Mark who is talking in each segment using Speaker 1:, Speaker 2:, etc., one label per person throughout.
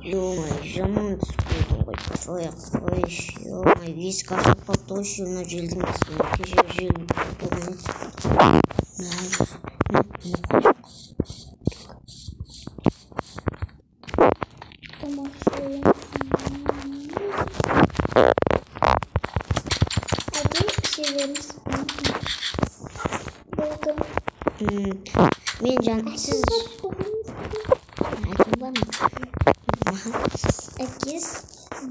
Speaker 1: Ё-моё, жаман түсіп қойдым ғой. Ой, ой, ё-моё, есік ашылып қалыпты ғой, ше, мына желдің кеше жел болған еді. Мен жан сіз әкем бар ма?
Speaker 2: Әкес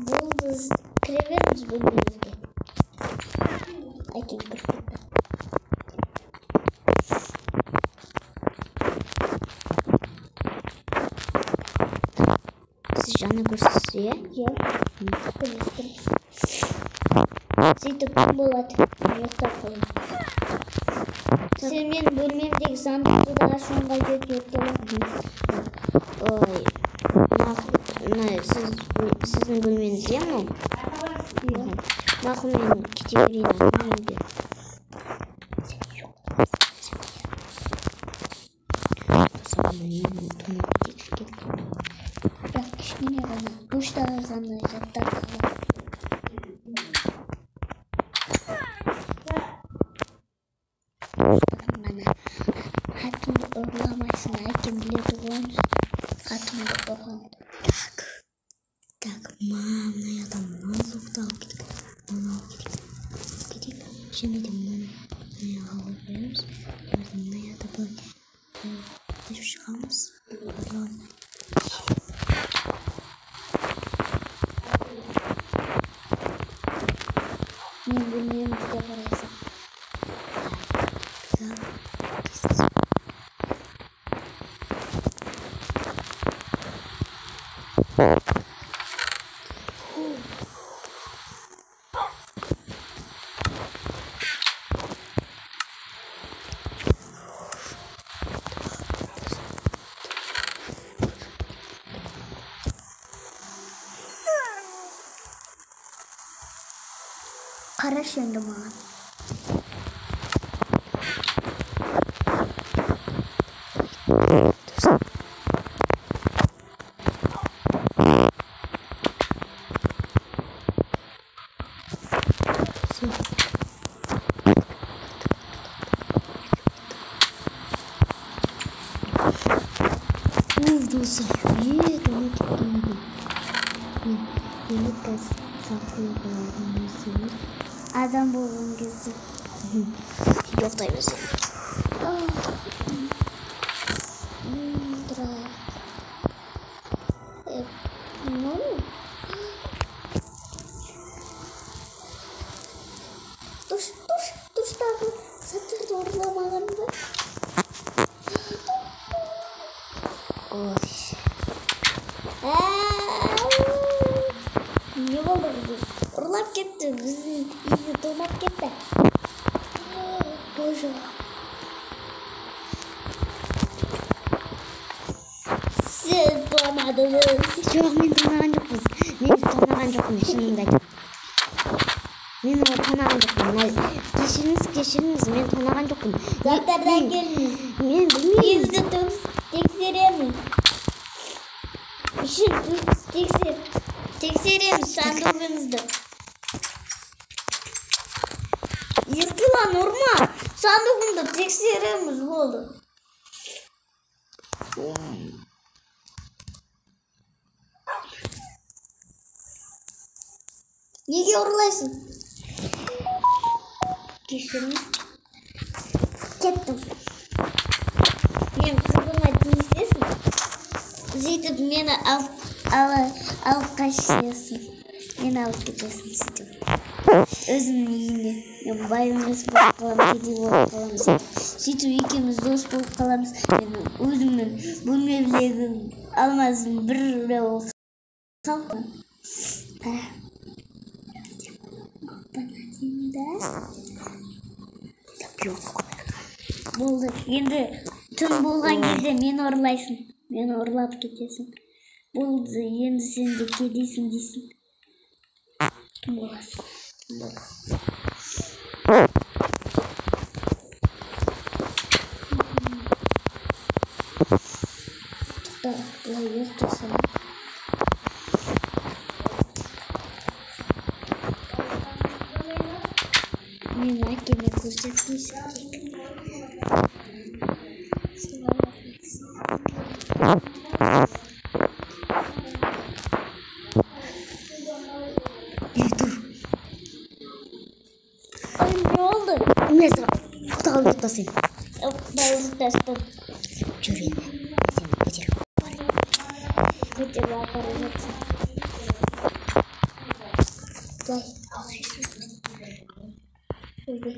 Speaker 2: болды, кіре беріңіз бөлмеңізге. Әкем кіріп кетті.
Speaker 1: Сіз жаңа көрсіз, иә?
Speaker 2: Иә. Көрістім. Сөйтіп түн болады. Мен ұйықтап қаламын. Сен менің бөлмемдегі сандықты да ашуың қажет ұйықтауға.
Speaker 1: Ой, мына сіз сіздің бөлмеңіз, иә, мынау?
Speaker 2: Иә.
Speaker 1: Мақұл, мен кете берейін үйге.
Speaker 2: Бірақ кішкене ғана душтағы ғана заттар қалады. Ғана хатымды ұрламайсың, әкем біледі ғой хатымды ұрғанды.
Speaker 1: Так, так, мына жақтан мына звукты алып кетейік, мынаны алып кетейік, кетейік. Және де мынаны мына жаққа қойып қоямыз. Оларды мына жақта былай қойып шығамыз. Барлығын.
Speaker 2: Мен бөлмемді де қарайсың.
Speaker 1: Так,
Speaker 2: Қарашы енді маған.
Speaker 1: Уф, достар, тонап кеткен едім. Мен енді қазір салқын болатын не істейміз?
Speaker 2: Адам болған кезде.
Speaker 1: Ұйықтаймыз.
Speaker 2: Тұрайық. Ну, душ, душ, душтағы заттарды ұрламаған ба?
Speaker 1: Ой,
Speaker 2: Не болды бізде? Ұрлап кетті, біздің үйді тонап кетті. Боже. Сіз тонадыңыз.
Speaker 1: Жоқ, мен тонаған жоқпын. Мен тонаған жоқпын, шынымды айтамын. Мен оны тонаған жоқпын. Кешіріңіз, кешіріңіз, мен тонаған жоқпын.
Speaker 2: Заттарды әкеліңіз.
Speaker 1: Мен білмеймін.
Speaker 2: Үйіңізді тексеремін. Ішін тексер. Тексереміз сандығыңызды. Еркелан, ұрма. Сандығыңды тексереміз, болды. Неге ұрлайсың? Кешіріңіз. Кеттім. Мен қызыма тиісесің. Сөйтіп мені алып қашасың. Мені алып кетесің сөйтіп. Өзімнің үйіме. Мен бай емес болып қаламын, кедей болып қаламын сөйтіп. Сөйтіп екеуміз дос болып қаламыз. Мен өзімнің бөлмемдегі алмаздың біреуі қалды. Қара. Болды. Енді түн болған кезде мені ұрлайсың. Мені ұрлап кетесің. Болды, енді сен де кедейсің дейсің. Түн боласың. Түн боласың. Тоқта, былай ұйықтасам.
Speaker 1: Көрсетпейсің. Ей, тұр.
Speaker 2: Ой, не болды?
Speaker 1: Мен саған құталып ұйықтасайын.
Speaker 2: Ұйықтастым.
Speaker 1: Жүр енді. Сені көтеріп барайын.
Speaker 2: Көтеріп апара жатсың.
Speaker 1: Былай.
Speaker 2: Ойбай.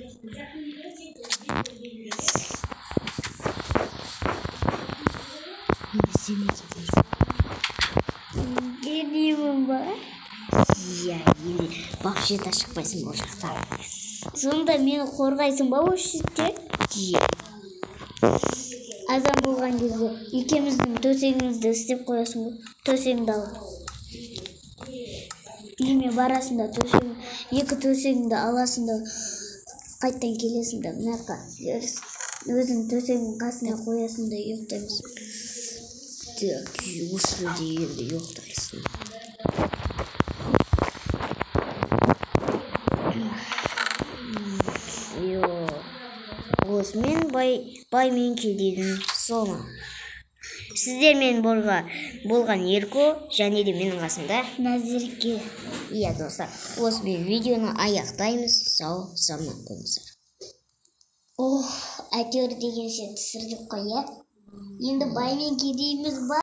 Speaker 1: Енді сен де кедейсің.
Speaker 2: Кедеймін ба?
Speaker 1: Иә, енді вообще да шықпайсың бұл жақтан.
Speaker 2: Сонда мені қорғайсың ба осы жерде?
Speaker 1: Иә.
Speaker 2: Азан болған кезде екеуміздің төсегімізді істеп қоясың ғой. Төсегіңді алып. Үйіме барасың да екі төсегіңді аласың да қайтадан келесің да мына жаққа өзің төсегіңнің қасына қоясың да ұйықтаймыз.
Speaker 1: Так, осы жерде енді ұйықтайсың. Йо. Осымен бай мен кедейдің соңы. Сіздермен болған Ерко және де менің қасымда
Speaker 2: Назерке.
Speaker 1: Иә, достар, осымен видеоны аяқтаймыз. Сау саламат болыңыздар.
Speaker 2: Ох, әйтеуір дегенше түсірдік қой, иә? Енді бай мен кедейміз ба?